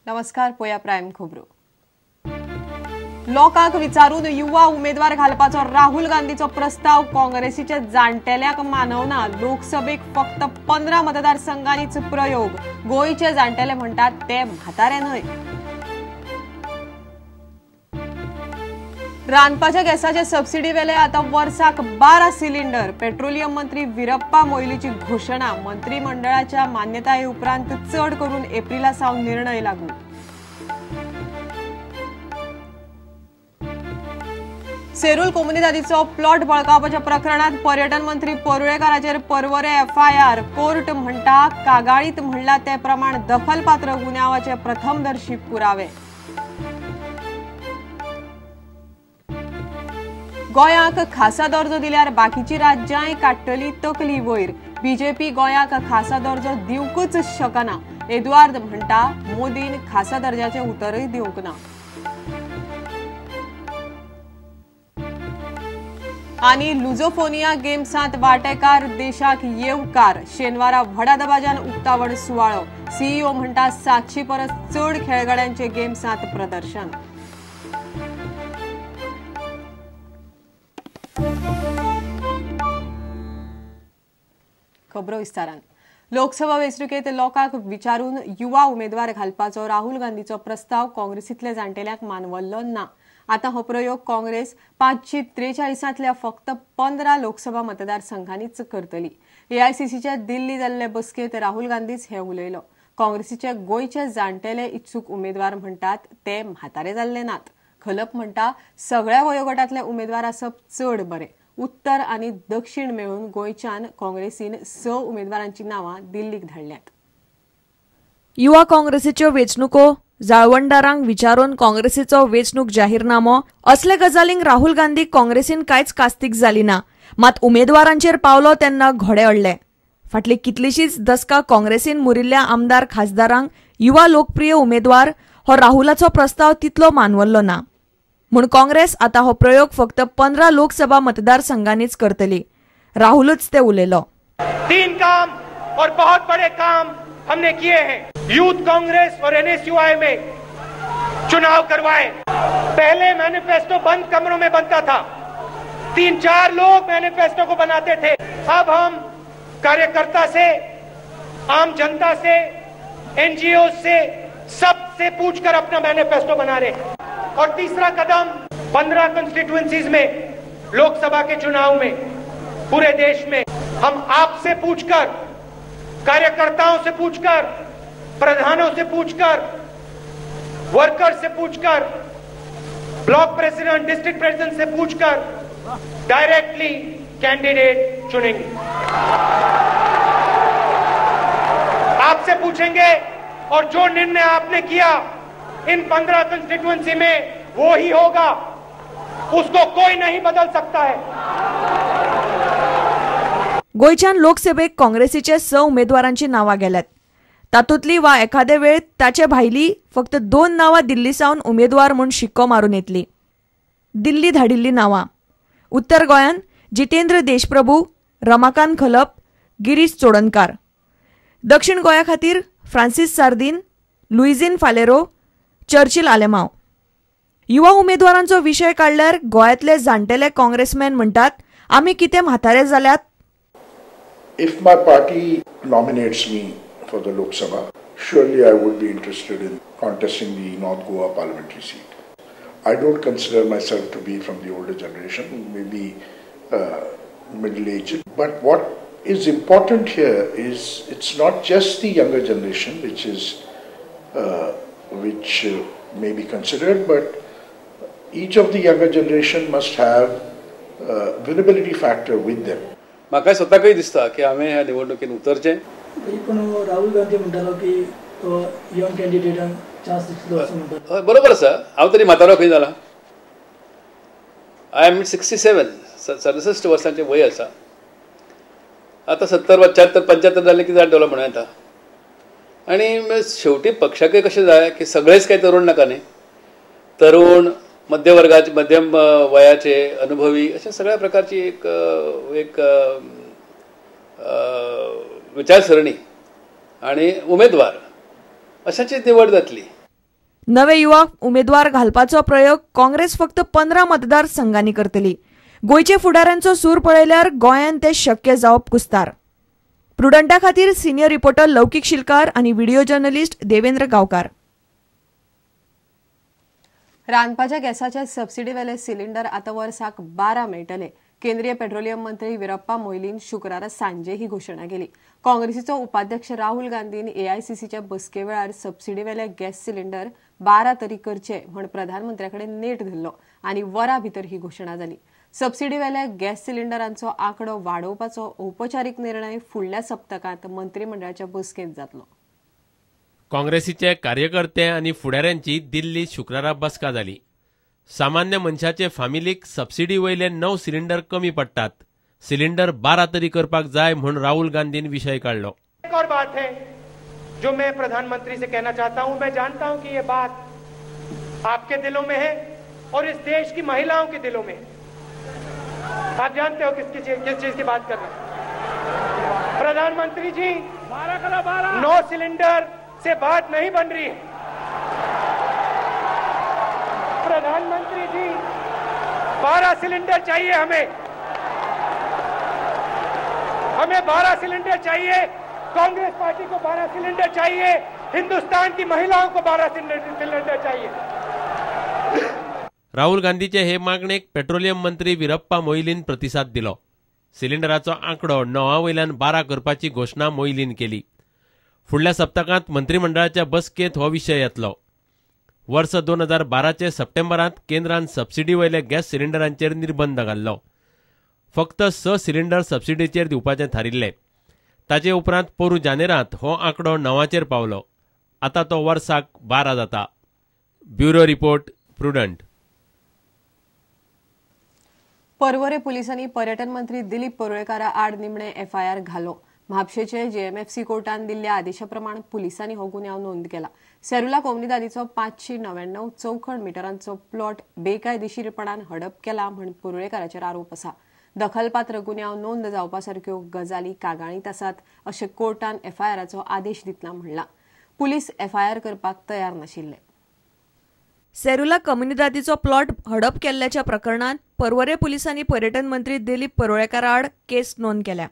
नमस्कार, पोया प्रायम खबरो. लोकांक विचारून युवा उमेदवार घालपाचो राहुल गांधीचो प्रस्ताव काँग्रेसीच्या जाणटेल्याक मानवना. लोकसभेक फक्त 15 मतदारसंघांनीच प्रयोग. गोंयचे जाणटेले म्हणटात ते म्हातारे न्हय. रांदपाच्या गॅसाचे सबसिडी वेले आता वर्साक 12 सिलिंडर. पेट्रोलियम मंत्री वीरप्पा मोयलीची घोषणा. मंत्रिमंडळाच्या मान्यताये उपरांत चड करून एप्रिला सावन निर्णय लागू. सेरूल कोमुनिदादीचो प्लॉट बळकावपाच्या प्रकरणात पर्यटन मंत्री परुळेकाराचेर पर्वरे एफआयआर. कोर्ट म्हणटा कागाळीत म्हणला ते प्रमाण दखलपात्र गुन्यांवाचे प्रथमदर्शी पुरावे. गोंयाक खासा दर्जो दिल्यार बाकीची राज्यांय काडटली तकली वयर. बीजेपी गोंयाक खासा दर्जो दिवंकच शकना. एदुआर्द म्हणटा मोदीन खासा दर्जाचें उतरय दिवंक ना. आनी लुझोफोनिया गेम्सांत वांटेकार देशाक येवकार. शेनवारा व्हडा दबाज्यान उक्तावण सुवाळो. सीईओ म्हणटा 700 परस चड खेळगड्यांचे गेम्सांत प्रदर्शन. खबरो विस्तारान. लोकसभा वेंचणुकेत लोकांक विचारून युवा उमेदवार घालपाचो राहुल गांधीचो प्रस्ताव काँग्रेसींतल्या जाणटेल्यांक मानवल्लो ना. आता हो प्रयोग काँग्रेस 543 फक्त 15 लोकसभा मतदारसंघांनीच करतली. एआयसीसीच्या दिल्ली जाल्ले बसकेंत राहुल गांधीच हे उलयलो. काँग्रेसीचे गोंयचे जाणटेले इत्सूक उमेदवार म्हणटात ते म्हातारे जाल्ले नात. खलप म्हणटा सगळ्या वयोगटांतले उमेदवार आसप चड बरे. उत्तर आनी दक्षिण मेळून गोंयच्यान काँग्रेसीन 6 उमेदवारांची नांवां दिल्लीक धाडल्यात. युवा काँग्रेसीच्यो वेंचणुको जाळवणदारांक विचारून काँग्रेसीचो वेंचणूक जाहीरनामो असले गजालींक राहुल गांधी काँग्रेसीन कांयच कास्तीक जाली ना. मात उमेदवारांचेर पावलो तेन्ना घोडे अडले. फाटली कितलीशीच दसकां काँग्रेसीन मुरिल्ल्या आमदार खासदारांक युवा लोकप्रिय उमेदवार हो राहुलाचो प्रस्ताव तितलो मानवल्लो ना. म्हूण काँग्रेस आता हो प्रयोग फक्त 15 लोकसभा मतदारसंघांनीच करतली. राहुलच ते उलयलो. 3 काम और बहुत बड़े काम हमने किए हैं. यूथ कांग्रेस और एनएसयूआई में चुनाव करवाए. पहले मैनिफेस्टो बंद कमरों में बनता था, 3-4 लोग मैनिफेस्टो को बनाते थे. अब हम कार्यकर्ता से, आम जनता से, एनजीओ से, सबसे पूछकर अपना मैनिफेस्टो बना रहे हैं. और तीसरा कदम 15 कंस्टिट्यूएंसीज में लोकसभा के चुनाव में पूरे देश में हम आपसे पूछकर, कार्यकर्ताओं से पूछकर, प्रधानों से पूछकर, वर्कर से पूछकर, ब्लॉक प्रेसिडेंट, डिस्ट्रिक्ट प्रेसिडेंट से पूछकर डायरेक्टली कैंडिडेट चुनेंगे. आपसे पूछेंगे और जो निर्णय आपने किया इन 15 कंस्टिट्यूएंसी में वो ही होगा, उसको कोई नहीं बदल सकता है. गोंयच्यान लोकसभेक काँग्रेसीचे 6 उमेदवारांची नांवां गेल्यात. तातूंतली वा एखादे वेळ ताचे भायली फक्त 2 नांवां दिल्ली सावन उमेदवार म्हूण शिक्को मारून येतली. दिल्ली धाडिल्ली नांवां उत्तर गोंयान जितेंद्र देशप्रभू, रमाकांत खलप, गिरीश चोडणकार. दक्षिण गोंया खातीर फ्रांसीस सार्दीन, लुइझिन फालेरो, चर्चिल आलेमाव. युवा उमेदवारांचो विशय काडल्यार गोंयांतले जाणटेले काँग्रेसमॅन म्हणटात आमी कितें म्हातारे जाल्यात. If my party nominates me for the Lok Sabha, surely I would be interested in contesting the North Goa parliamentary seat. I don't consider myself to be from the older generation, maybe middle-aged. But what is important here is it's not just the younger generation which is which may be considered, but each of the younger generation must have winnability factor with them. म्हाका स्वताकय दिसता की हांवें ह्या निवडणुकेन उतरचें. पूण राहुल गांधी म्हणटालो की तो young कॅन्डिडेटांक chance दितलो असो म्हणटालो. बरोबर आसा. हांव तरी म्हातारो खंय जाला. I am 67, 67 वर्सांचें वय आसा. आतां 70, 75, 75 जालें की जाणटेलो म्हणूं येता. आनी शेवटी पक्षाकय कशें जाय की सगळेच काय तरुण नाका न्ही, तरुण, मध्यवर्गाचे, मध्यम वयाचे, अनुभवी अशा सगळ्या प्रकारची एक एक विचारसरणी आणि उमेदवार अशाची निवड जातली. नवे युवा उमेदवार घालपाचो प्रयोग काँग्रेस फक्त 15 मतदारसंघांनी करतली. गोंयचे फुडाऱ्यांचो सूर पळयल्यार गोंयांत ते शक्य जावप कुस्तार. प्रुडंटा खातीर सिनियर रिपोर्टर लौकीक शिलकार आनी व्हिडिओ जर्नलिस्ट देवेंद्र गांवकार. रांदपाच्या गॅसाच्या सबसिडीवेले सिलिंडर आतां वर्साक 12 मेळटले. केंद्रीय पेट्रोलियम मंत्री वीरप्पा मोईलीन शुक्रारा सांजे ही घोशणा केली. काँग्रेसीचो उपाध्यक्ष राहुल गांधीन एआयसीसीच्या बसके वेळार सबसिडीवेले गॅस सिलिंडर 12 तरी करचे म्हण प्रधानमंत्र्या कडेन नेट धरलो आनी वरा भितर ही घोशणा जाली. सबसिडीवेल्या गॅस सिलिंडरांचो आंकडो वाडोवपाचो औपचारीक निर्णय फुडल्या सप्तकांत मंत्रिमंडळाच्या बसकेंत जातलो. काँग्रेसीचे कार्यकर्ते आनी फुडाऱ्यांची दिल्ली शुक्रारा बसका जाली. सामान्य मनशाचे फामिलीक सबसिडी वयले 9 सिलिंडर कमी पडटात. सिलिंडर 12 तरी करपाक जाय म्हूण राहुल गांधीन विशय काडलो. एक और बात है जो मैं प्रधानमंत्री से कहना चाहता हूं. मैं जानता हूं कि ये बात आपके दिलों में है और इस देश की महिलाओं के दिलों में है. आप जानते हो किस चीज की बात कर रहे हैं. प्रधानमंत्री जी, 9 सिलेंडर से बात नहीं बन रही है. प्रधानमंत्री जी, 12 सिलेंडर चाहिए हमें. हमें 12 सिलेंडर चाहिए. कांग्रेस पार्टी को 12 सिलेंडर चाहिए. हिंदुस्तान की महिलाओं को 12 सिलेंडर चाहिए. राहुल गांधीचे हे मागणेक पेट्रोलियम मंत्री वीरप्पा मोईलीन प्रतिसाद दिलो. सिलिंडराचो आंकडो 9 वयल्यान 12 करपाची घोशणा मोईलीन केली. फुडल्या सप्तकांत मंत्रिमंडळाच्या बसकेंत हो विशय येतलो. वर्स 2012 सप्टेंबरांत केंद्रान सबसिडी वयल्या गॅस सिलिंडरांचेर निर्बंध घाल्लो. फक्त 6 सिलिंडर सबसिडीचेर दिवपाचें थारिल्लें. ताचे उपरांत पोरूं जानेरांत हो आंकडो 9चेर पावलो. आतां तो वर्साक 12 जाता. Bureau report, Prudent. Porvorim पुलिसांनी पर्यटन मंत्री दिलीप परुळेकारा आड निमणे एफआयआर घालो. म्हापशेचे जेएमएफसी कोर्टान दिल्ल्या आदेशा प्रमाण पुलिसांनी हो गुन्यांव नोंद केला. सेरुला कोमुनिदादीचो 599 चौखण मिटरांचो प्लॉट बेकायदेशीरपणान हडप केला म्हण परुळेकाराचेर आरोप आसा. दखलपात्र गुन्यांव नोंद जावपा सारक्यो गजाली कागाळींत आसात अशें कोर्टान एफआयआराचो आदेश दितना म्हणलां. पुलीस एफआयआर करपाक तयार नाशिल्ले. सेरुला कोमुनिदादीचो प्लॉट हडप केल्ल्याच्या प्रकरणांत पर्वरे पुलिसांनी पर्यटन मंत्री दिलीप परुळेकारा आड केस नोंद केल्या.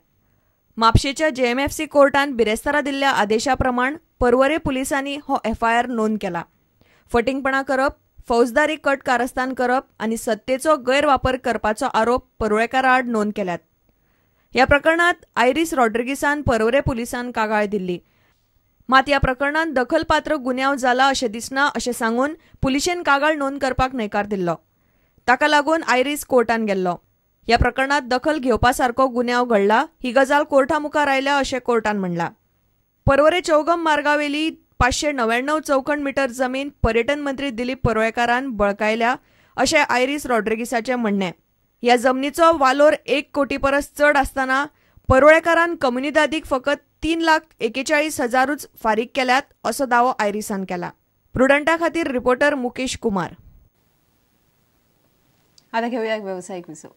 म्हापशेच्या जेएमएफसी कोर्टान बिरेस्तारा दिल्ल्या आदेशा प्रमाण पर्वरे पुलिसांनी हो एफआयआर नोंद केला. फटिंगपणा करप, फौजदारी कट कारस्थान करप आनी सत्तेचो गैरवापर करपाचो आरोप परुळेकारा आड नोंद केल्यात. ह्या प्रकरणांत आयरीस रॉड्रिगीसान पर्वरे पुलिसान कागाळ दिल्ली. मात ह्या प्रकरणांत दखलपात्र गुन्यांव जाला अशें दिसना अशें सांगून पुलिशेन कागाळ नोंद करपाक न्हयकार दिल्लो. ताका लागून आयरीस कोर्टान गेल्लो. ह्या प्रकरणांत दखल घेवपा सारको गुन्यांव घडला ही गजाल कोर्टा मुखार आयल्या अशें कोर्टान म्हणलां. पर्वरे चौगम मार्गावेली 599 चौखण मिटर जमीन पर्यटन मंत्री दिलीप परुळेकारान बळकायल्या अशें आयरीस रॉड्रिगीसाचें म्हणणें. ह्या जमनीचो वालोर 1 कोटी परस चड आसतना परुळेकारान कोमुनिदादीक फकत 3,41,000 फारीक केल्यात असो दावो आयरीसान केला. प्रुडंटा खातीर रिपोर्टर मुकेश कुमार. आता घेऊया एक व्यावसायिक विसव.